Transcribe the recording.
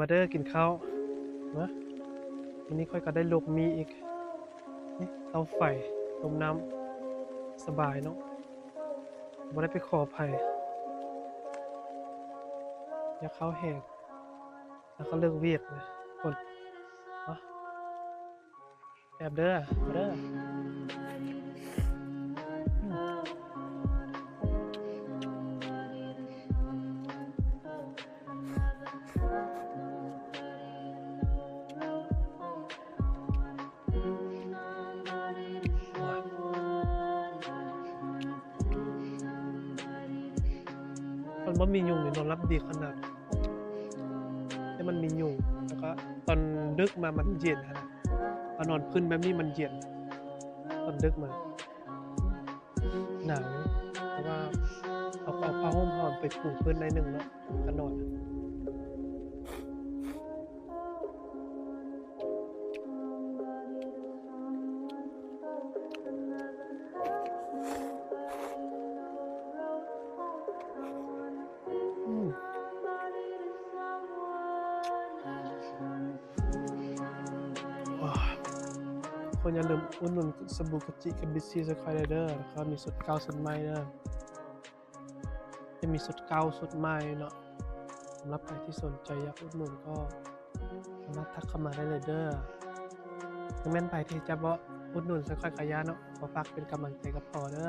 ມາເດີ ກິນເຂົ້ານະ. ມື້ນີ້ຂ້ອຍກໍໄດ້ລົກມີອີກ. ນີ້ເຕົາໄຟ ຕົ້ມນ້ຳ ສະບາຍເນາະ, ບໍ່ໄດ້ໄປຂໍໃຜ. ຢາກເຂົ້າແຮງ ແລ້ວກໍເລີກວຽກນະ ຄົນ ມາ ແຊບເດີ ມາເດີ. ຄັນບໍ່ມີຍຸງນີ້ນອນຫຼັບດີຂະໜາດ, ແຕ່ມັນມີຍຸງ ແລ້ວກໍຕອນດຶກມາມັນເຢັນຫັ້ນນະ, ກໍນອນພື້ນແບບນີ້ມັນເຢັນ ຕອນດຶກມາ. ໜາວຢູ່ ແຕ່ວ່າເຮົາກໍເອົາຜ້າຫົ່ມເຮົາໄປປູພື້ນໜ້ອຍໜຶ່ງເນາະ ກໍນອນ. ອືມ ທຸກຄົນຢ່າລືມອຸດໜູນສະບູກະຈິກັບບິດຊີຊ່ອຍຂ້ອຍໄດ້ເດີ, ແລ້ວກໍມີຊຸດເກົ່າຊຸດໃໝ່ເດີ, ຈະມີຊຸດເກົ່າຊຸດໃໝ່ເນາະ. ສຳລັບໃຜທີ່ສົນໃຈຢາກອຸດໜູນກໍສາມາດທັກເຂົ້າມາໄດ້ເລີຍເດີ. ແມ່ນໃຜທີ່ຈະບໍ່ອຸດໜູນຊ່ອຍຂ້ອຍກະຢ່າເນາະ, ຂໍຝາກເປັນກຳລັງໃຈກັບພໍ່ເດີ.